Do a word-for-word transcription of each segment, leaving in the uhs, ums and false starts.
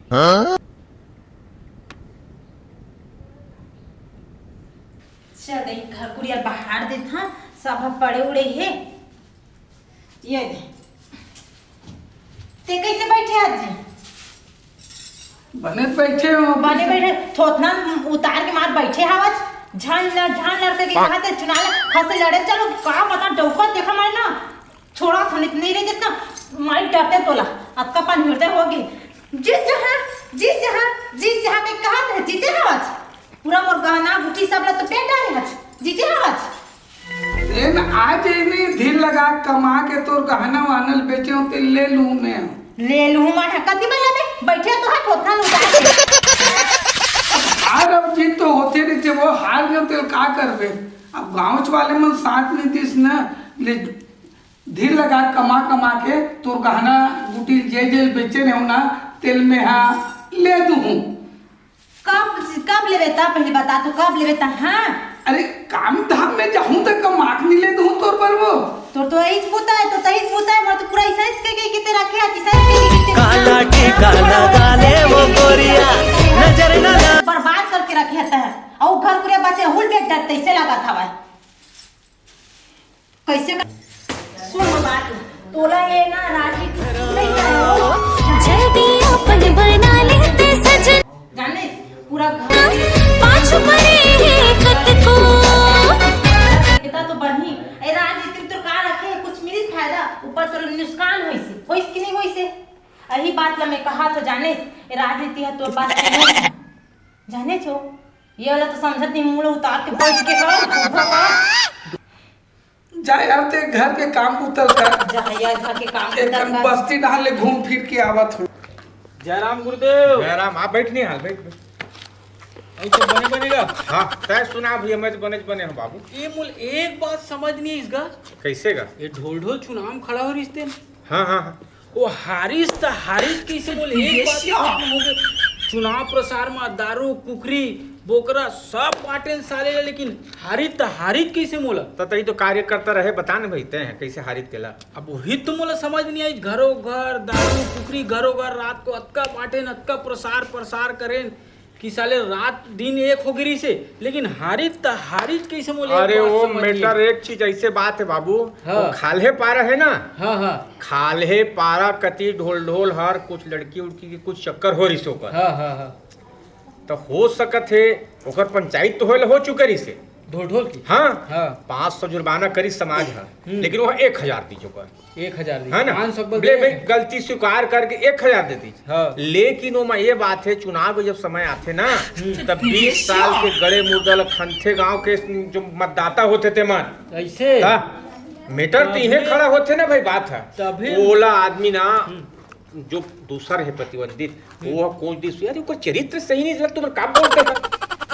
चल, एक घर कुरिया बहार देत हँव, सब ह पड़े उड़े हे। ये दे, ते कइसे बइठे हस जी? बने बइठे हँव। बने बइठे, थोथना उतार के मार बइठे हवस, झान लड़, झान लड़ करके कहा ते चुना ले, खसे लड़े, चलो, का पता, डौका देखा मैं ना, छोड़ा था, नहीं रहे जितना, माई डरते तोला, अतका पानी हृदय हो गई। जीत जहाँ, जीत जहाँ, जीत जहाँ के कहा ते जीते हवस, पूरा मोर गहना गुठी सब ला तो बेच डारे हस, जीते हवस। तेन आ जइनी, धीर लगा कमा के तोर गहना वानल बेचे हो, ते ले लूँ मैं। ले लूँ मैं, कति में लेबे? बइठे तो है, थोथना उतार के। हार अउ जीत तो होते रहिथे, वो हार गयो, तेल का करबे? अब गाँव वाले मन साथ नहीं दिस न, ले धीर लगा कमा कमा के तोर गहना गुटी जे जे बेचे रहे हो ना, तेल में हा ले दूँ। कब, कब लेबे ता? पहले बता तो, कब लेबे ता? हाँ। अरे, काम धाम में जाहूँ त कमा के नहीं ले दूँ तोर बर वो। तोर तो यही पूता है, तो तही पूता है, मोर तो पूरा इसाइस के, के, के तेरा क्या, इसाइस के, के, के तेरा काला टीका लगा ले वो गोरिया, नजर न ला। बर्बाद करके रखे है तह। अउ घर पूरे बचे हुल बेच डरते, इसे लगा था भाई। कैसे कर? सुन बात, तोला ये ना राजी नहीं है। जल्दी अपन बना लेते सजन। जाने पूरा घर पाछू पड़े हैं कतको। इतना तो बनी। ए राज, इतनी तो का रखे है, कुछ मिली फायदा, ऊपर तो नुकसान होइसे, होइस कि नहीं होइसे? यही बात ला मैं कहा तो जाने, ए राजनीति है तोर बात नहीं है। जाने छो, ये वाला तो समझत नहीं, मुंह उतार के बैठ के कर, उठा कर। जा यार, ते घर के काम उतर कर। जा यार, घर के काम एक उतर कर। बस्ती डहार ले घूम फिर के आवत हूँ। जयराम गुरुदेव। जयराम, आप बैठ नहीं हाल, बैठ, बैठ। अउ तो बने बनेगा। हाँ, तय सुना भैया, मैं तो बने बने हूँ बाबू। ये मुल एक बात समझ नहीं इसका। कैसे का? ये ढोल ढोल चुनाव खड़ा हो रिश्ते में। हाँ, हाँ, हाँ। वो हारिस त हारिस कैसे बोले? एक बात ये समझ में हो गए। चुनाव प्रसार में दारू, कुकरी, बोकरा सब बांटेन साले ला, लेकिन हारित त हारित कैसे मोला? त तही तो कार्यकर्ता रहे, बता न भाई, तय है कैसे हारित तेला? अब वही तो मोला समझ नहीं आई। घरो घर दारू, कुकरी, घरो घर रात को अतका बांटेन, अतका प्रसार, प्रसार करेन। कि साले रात दिन एक हो गिरी से, लेकिन हारित त हारित कैसे मोले? अरे, वो मैटर एक चीज ऐसे बात है बाबू, हाँ। वो खाल्हे पारा है ना, हाँ, हाँ। खाल्हे पारा कति ढोल ढोल हर कुछ लड़की उड़की के कुछ चक्कर हो रिस ओकर। हाँ, हाँ, हाँ। तो हो सकत है ओकर पंचायत तो होल, हो चुके रिस है। ढोल ढोल की? हाँ। हाँ। पाँच सौ जुर्माना करी समाज है, हम्म। लेकिन वो एक हजार दी ओकर। एक हजार दी, है ना? पाँच सौ बस बोले, दे। भाई, गलती स्वीकार करके एक हजार दे दी। हाँ। लेकिन ओमा ये बात है, चुनाव के जब समय आथे ना, हम्म। तब बीस साल के गड़े मुर्दा ल खनथे गांव के जो मतदाता होथे ते मन। ऐसे? हाँ। मैटर तो इहे खड़ा होथे ना भाई, बात है। तभी। ओला आदमी ना, हम्म। जो दूसर है प्रतिबंधित, हम्म। वो कोच दिस, यार, ओकर चरित्र सही नहीं, तुम का बोलते हो?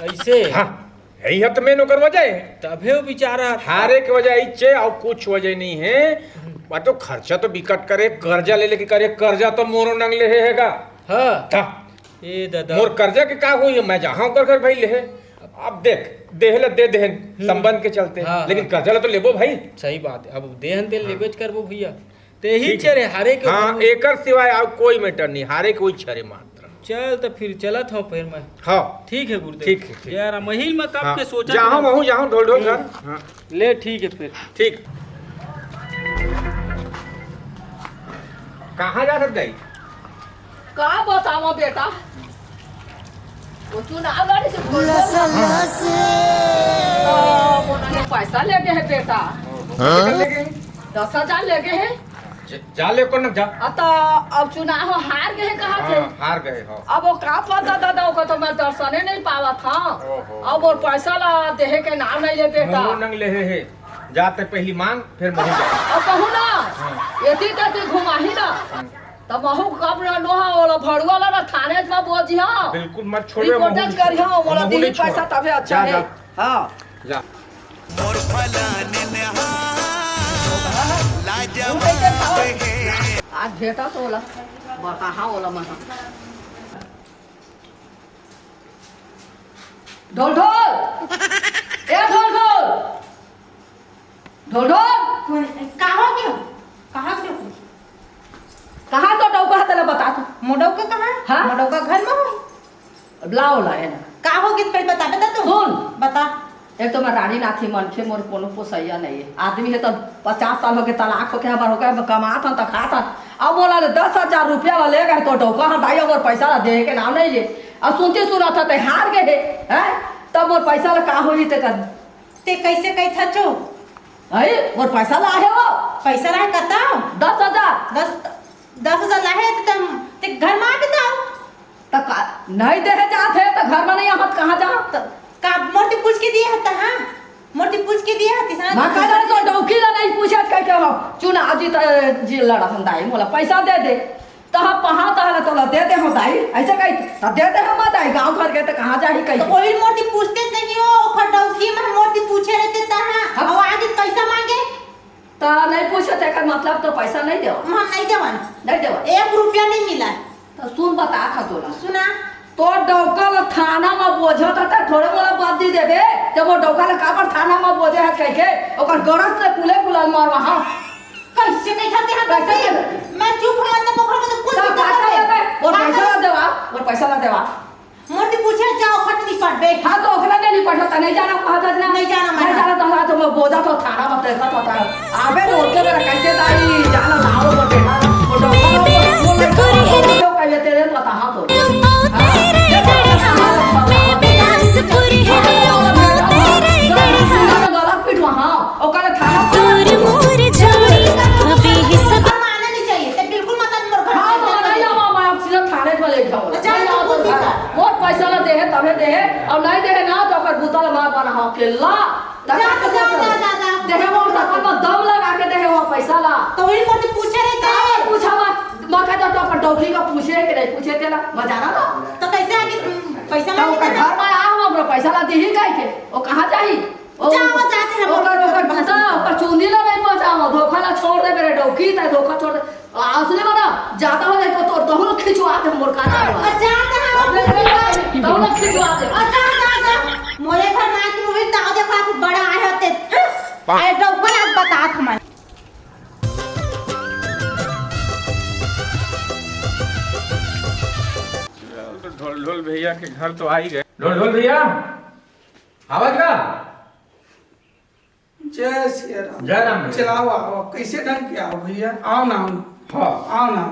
ऐसे? हाँ। यही ह त मेन ओकर वजह है। तभे वो बेचारा हारे के वजह इच्छे और कुछ वजह नहीं है। बा तो खर्चा तो बिकट करे, कर्जा ले लेके करे, कर्जा तो मोरो नंग ले हे, हेगा। हाँ। ता। ए दादा। मोर कर्जा के का होई है? मैं जहाँ ओकर घर भाई ले हे। अब देख, देहे ला दे देहन, हम्म। संबंध के चलते। हाँ, लेकिन हाँ। कर्जा ला तो लेबो भाई। सही बात है। अब देहन दे हाँ। लेबेच करबो भैया। ते ही ठीक है। चरे, हारे के हाँ, ऊपर में। एकर सिवाय और कोई मैटर नहीं, हारे के वही चरे मात्र। चल, तो फिर चलत हूँ फिर मैं। हाँ। ठीक है गुरुदेव। ठीक है, ठीक। जय राम। महिल में कब हाँ। के सोचत जाहूँ, हूँ। महूँ जाहूँ, ढोल ढोल हम्म। घर। हाँ। ले, ठीक है फिर। ठीक। कहाँ जा सकता है? का बतावा बेटा, वो चुनाव लड़े से बोल बोल। तो उन्होंने पैसा ले गए हैं बेटा। हाँ? दस हजार ले गए हैं। ज-, जा ले को न जा। आ तो अब चुनाव हार गए हैं कहा थे। हाँ, हार गए हो। अब वो का पता दादा, ओकर तो मैं दर्शने नहीं पावा था। ओहो। अब वो पैसा ला देहे के नाम नहीं ले बेटा। मुंह नंग ले हे, हे। जाते पहली मांग, फिर महू जा। अब कहू ना, हाँ। एती तेती घुमाही ना। हाँ। त महू कब न नोहा ओला भड़ुआ ला ना थाने में बोझी हाँ। बिल्कुल मत छोड़े रिपोर्ट महू। करी हाँ, मोला महू दिल्ली नहीं छोड़ा। पैसा तबे अच्छा जा, है। जा। हाँ। जा। मोर फलाने ने हाँ, लाजवाब है। आज भेटा तो ओला, बता हाँ ओला मत। ढोल ढोल, ए ढोल ढोल, ढोल ढोल। कौन? कहाँ गयो? कहाँ गयो? कहाँ तो डौका है, तेला बता तू। मोर डौका कहाँ? हाँ? मोर डौका घर में हो। लाओ ला, है ना। का हो गे, पहले बताबे त तू। सुन। बता। एक तो मैं रानी नाथी मनखे, मोर कोनो पोसैया नहीं है। आदमी है तो पचास साल हो गए, तलाक होके हमार हो गए, कमात हन त खात हन। अब बोला ले दस हजार रुपया ला ले गए तो डौका हन दाई, अउ पैसा ला दे के नाम नहीं ले। अब सुनती सुनत हन ते हार गए है, हैं? तब मोर पैसा ला का होही ते कर। ते कैसे कही था चो? अरे, मोर पैसा ला है वो। पैसा ला है कता? दस हजार। दस, दस हजार ला है ते तम, ते घर में आके बताओ। त का, नहीं देहे जात हे, त घर में नहीं आहत, कहाँ जाहत? त का मोर ती पूछ के दिए हत, हाँ? मोर ती पूछ के दिए हत, इतना मैं कह रहा तो डौकी ला नहीं पूछत, कह के हो, चुना जी त, जी लड़ा हम दाई, मोला पैसा दे दे। त हम पहा तहला तोला दे दे हो दाई, ऐसे कही, त दे दे हम दाई, गाँव घर के त कहाँ जाही कही। तो वही मोर ती पूछते नहीं हो, ओखर डौकी में मोर ती पूछे रहते त, हाँ? हाँ। अब आगे पैसा मांगे? त नहीं पूछत, एकर मतलब तो पैसा नहीं देवा। हम नहीं देवन। नहीं देवा। एक रुपया नहीं मिला। त सुन, बता खा तोला। सुना। तोर डौका ल थाना म बोझत त थोड़े मोला बदली देबे। जब वो डौका ल काबर थाना म बोझे है कह के, ओकर गरज से कुले कुला मार वहाँ। कैसे कही खाते हैं कैसे कैसे? कही? मैं चुप हूँ, मतलब ओकर मतलब कुछ त भी कर पैसा दे। लेबे। और हाँ, पैसा ला देवा, और पैसा ला देवा। मोर ती पूछे जाओ, खट नहीं पड़बे। हाँ, तो ओकरा ले नहीं पड़ता, नहीं जाना कहा था ना। नहीं जाना मैं। नहीं जाना तो हाँ, तो मैं बोझा तो थाना मत देखा तो था। अबे रोते मेरा कैसे दाई, जाना ना हो, वो बेटा, वो डॉक्टर, वो, वो, वो, वो, वो, वो, कहिए तेरे पता हाँ तो। हाँ, ये तो पता हाँ, पता हाँ, पता हाँ। गलत पीट वहाँ, ओकरा थाना मानना नहीं चाहिए, ते बिल्कुल मत मोर घर हाँ, तो नहीं आवा, मैं अब सीधा थाने पर ले जाऊँ। जा, नहीं आवा तो जा। मोर पैसा ला देहे, तभे देहे, और नहीं देहे ना, तो ओकर बुता ला मार बना हो के ला। जा, जा, जा, जा, जा। देहे वो अपन दम लगा के देहे वो पैसा ला। तो वही मोती पूछे रहे थे। हाँ, पूछा मत, मैं कहता तो अपन डौकी का पूछे कि नहीं पूछे तेला, मैं जाना था। तो कैसे आके पैसा तो मांगे ओकर थे? घर में आया हम, अपना पैसा ला दी ही कह के, वो कहाँ जाही? ओ, जाओ, जाते हैं, ओकर, ओकर भूसा, ओकर चुंदी ला नहीं पहुंचाओ, धोखा ला छोड़ दे मेरे डौकी, तय धोखा छोड़ दे। आ, सुने बना, ज्यादा हो जाए तो तोर दहुल खिंचवा दे मोर का नाम। और जाते हैं, अबे, अबे, अबे, दहुल खिंचवा दे। और जा, जा, जा। मोरे घर में आके वही ताव देखा, कुछ बड़ा आए होते। अरे, डौका लाग बता तुम्हारे। तो ढोल ढोल भैया के घर तो आ ही गए। ढोल ढोल भैया, आवाज का? जय सिया राम। जय राम भैया। चलाओ, आओ, कैसे ढंग के आओ भैया, आओ ना, आओ ना। हाँ। आओ ना,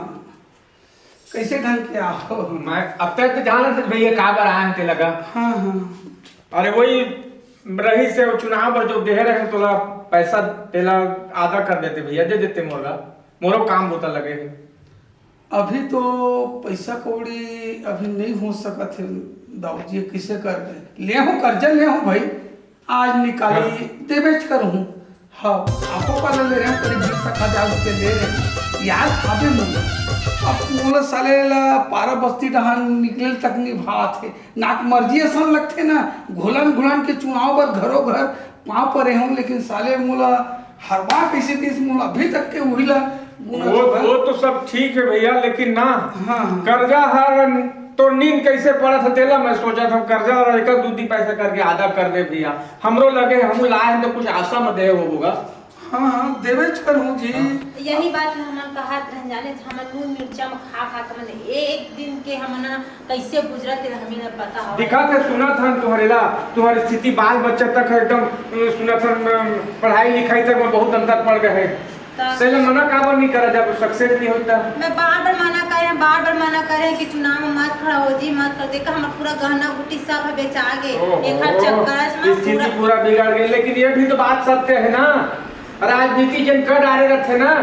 कैसे ढंग के आओ। मैं अब तक तो जाना था भैया, का बार आए हैं ते लगा। हाँ, हाँ। अरे वही रही से वो चुनाव पर जो देहे रहे तोला पैसा तेला आधा कर देते भैया, दे देते मोला, मोरो काम होता लगे है। अभी तो पैसा कौड़ी अभी नहीं हो सकत है दाऊ जी, किसे कर दे? ले हो कर्जा ले हो भाई, आज निकाली हाँ। देबेच कर हूँ। हाँ, आपो पाले ले रहे हैं, करीब बीस एक हजार रुपये ले रहे हैं। याद आवे मोला। अब मोला साले ला पारा बस्ती डहान निकले तक नहीं भात है। नाक मर्जी असन लगथे ना, घुलन घुलन के चुनाव बर घरो घर पाँव परे हूँ, लेकिन साले मोला हर बार कैसे दिस मोला अभी तक के उही ला गुना वो, चुका। वो तो सब ठीक है भैया, लेकिन ना हाँ, हाँ। कर्जा हर तो नींद कैसे पड़त है तेला मैं सोचा था, कर्जा और एक दू दी पैसा करके आधा कर दे भैया। हमरो लगे हम लाए हैं तो कुछ आशा में दे वो होगा। हाँ, हाँ, देवेच करहूँ जी। हाँ। यही बात ल हमन कहत रहन, जाने हमन नून मिर्चा म खा खा के हमन एक दिन के हमन कैसे गुजरत हे, हमी ल पता हवय। दिखत हे, सुनत हन तुहरे ला, तुहर स्थिति बाल बच्चा तक एकदम, अ, सुनत हन, अ, पढ़ाई लिखाई तक में बहुत अंतर पड़ गए हे। त से ले मना काबर नहीं करा, जब सक्सेस नहीं होता? मैं बार बार मना करे हूँ, बार बार मना करे हूँ कि चुनाव में मत खड़ा हो जी, मत कर। देखा, हमार पूरा गहना गुटी सब है बेचा गे। ओहो, एक हर चक्कर में स्थिति पूरा पूरा बिगड़ गई। लेकिन ये भी तो बात सत्य है ना, राजनीति जन कर डारे रहते ना,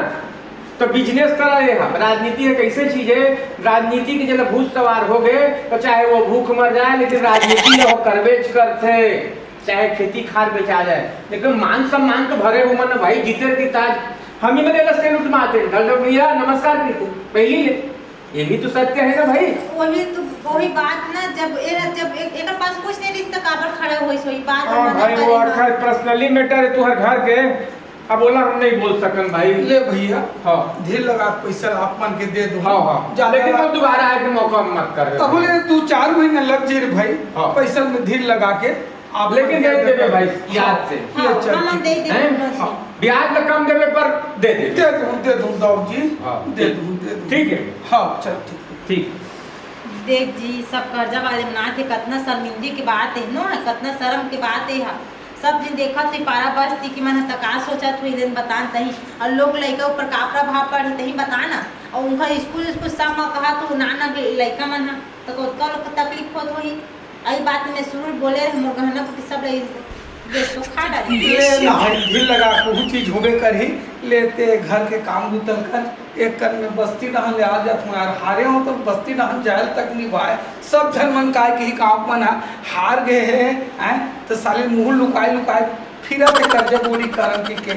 तो बिजनेस करा ले हम। राजनीति एक ऐसे चीज है, राजनीति के जब भूत सवार हो गए, तो चाहे वो भूख मर जाए, लेकिन राजनीति वो करबेच करते, चाहे खेती खार बेचा जाए, लेकिन मान सम्मान तो भरे हुए ना भाई, जीते की ताज। हम ही में देला सैल्यूट मारते हैं, "ढलढल भैया, नमस्कार" करते, पहली ले। ये भी तो सत्य है ना भाई। वही तो, वही बात ना, जब ए, जब ए, एकर पास कुछ नहीं रिश्ता, काबर खड़ा होई सोई बात हाँ मना भाई, करे वो ना। आखिर पर्सनली मैटर है तुहर घर के, अब बोला हम नहीं बोल सकन भाई। ले भैया, हाँ। धीर लगा के पैसा आप मन के दे दो। हाँ, हाँ। ज्यादा लेकिन ना वो दोबारा आए के मौका मत कर। तब बोले तू चार महीना लग जे रे भाई, हाँ। पैसा में धीर लगा के आप लेकिन मन दे के देबे भाई, याद से। हाँ, ले चल, हम ठीक दे है। दे हैं? दूंगा हाँ। जी। ब्याज में कम देबे पर दे दे। दे दूं, दे दूं दाऊ जी, हाँ। दे दूं, दे दूं। ठीक है। हाँ, चल ठीक है। ठीक। देख जी, सब कर्जा वाले मन आथे, कतना शर्मिंदगी के बात हे नो, कतना शर्म के बात हे हा। सब झन देखत हे पारा बस्ती के मन ह, त का सोचत होही, लेन बतान तही। अउ लोग लइका ऊपर का प्रभाव पड़ही, तही बता ना। अउ उनका स्कूल, स्कूल सब म कहा तो नान नान लइका मन ह, त ओतका लोग के तकलीफ होत होही। अई बात में शुरू बोले रहे, मोर गहना गुटी सब ले, ले तो खा डाली। ले ना, ढील लगा, कुहू चीज होबे करही, ले ते घर के काम बुतल कर। एक कन में बस्ती डहन ले आ जात हूँ यार, हारे हो तो बस्ती डहन जायल तक नहीं भाए। सब झन मन काय कही, गाँव मन ह हार गए हे, हैं? तो साले मुंह लुकाए लुकाए फिरत हे कर्जा बोड़ी करन के, के।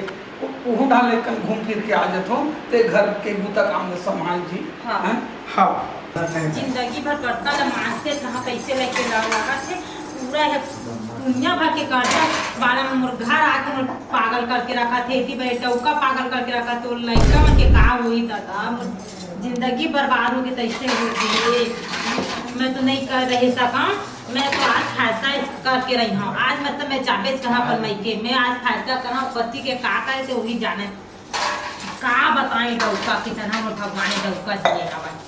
उहू ढाल एक कन घूम फिर के आ जात हूँ, ते घर के बूता काम में संभाल जी। हाँ। हैं? हाँ। जिंदगी भर करता ल मानते कहाँ कैसे लेके रह लागत हे। पूरा है दुनिया भर के कर्जा वाला मन मोर घर आके मोर पागल करके रखत हे। एती बड़े टौका पागल करके रखत हे, लइका मन के का होही दादा, मोर जिंदगी बर्बाद होगे, तैसे होगे। मैं तो नहीं कर रह सका, मैं तो आज फैसला इस करके रही हूँ। आज मतलब मैं जाबेच कहाँ अपन मइके, मैं आज फैसला करा, पति के का करे से वही जाने। का बताई डौका, कितना मोर भगवान डौका दिए हवय।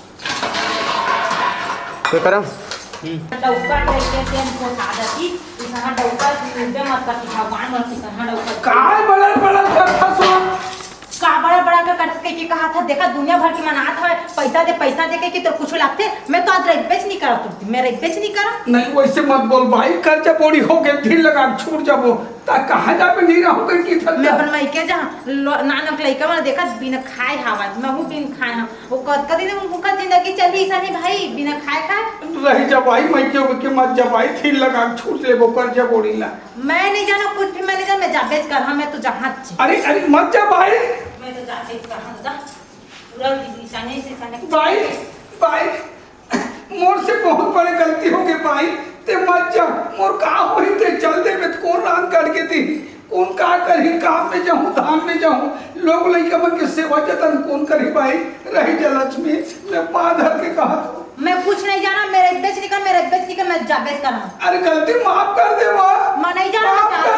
तो करम। डौका के के तेन को आदत ही, इतना डौका मुद्दे मत कर कि भगवान और कितना डौका। काय बड़ल बड़ल करथा सुन? का बड़ा बड़ा का करत के, के कहा था, देखा दुनिया भर के मन आत हवय, पैसा दे, पैसा दे के कि तोर कुछ लागथे। मैं तो आज रहिबेच नहीं करत, मैं रहिबेच नहीं करत। नहीं, वैसे मत बोल भाई, कर्जा बोड़ी हो गए, ढील लगा के छूट जाबो। ता कहाँ जाबे, नहीं रहूँ कहीं की मैं थक अपन मइके जहाँ लो-, नानक लइका मन देखत बिना खाए हावत, महू बिन खाए हूँ। वो कतका दिन उनका जिंदगी चली ऐसा नहीं भाई, बिना खाए खाए। रही जा भाई, मइके के मत जा भाई, ढील लगा के छूट लेबो कर्जा बोड़ी ला। मैं नहीं जाना कुछ भी, मैं नहीं जाना, मैं जाबेच कर, हाँ, मैं तो जहाँ ची। अरे, अरे, मत जा भाई। मैं तो जाबेच कर, हाँ, जा। पूरा ऐसा नहीं से, ऐसा नहीं। भाई, भाई, मोर से बहुत बड़े गलती हो गए भाई, ते मत जा, मोर का होही ते चल दे, मैं कोन रांग काट के दी, कोन का करही, काम में जाऊँ, धान में जाऊँ, लोग लइका मन के सेवा जतन कोन करही भाई, रही जा लक्ष्मी, मैं पाँव धर के कहा तो। मैं कुछ नहीं जाना, मेरे बेच निकल, मेरे बेच निकल, मैं जा बेच करना। अरे गलती माफ कर दे माँ। मैं नहीं जाना, माफ मैं कर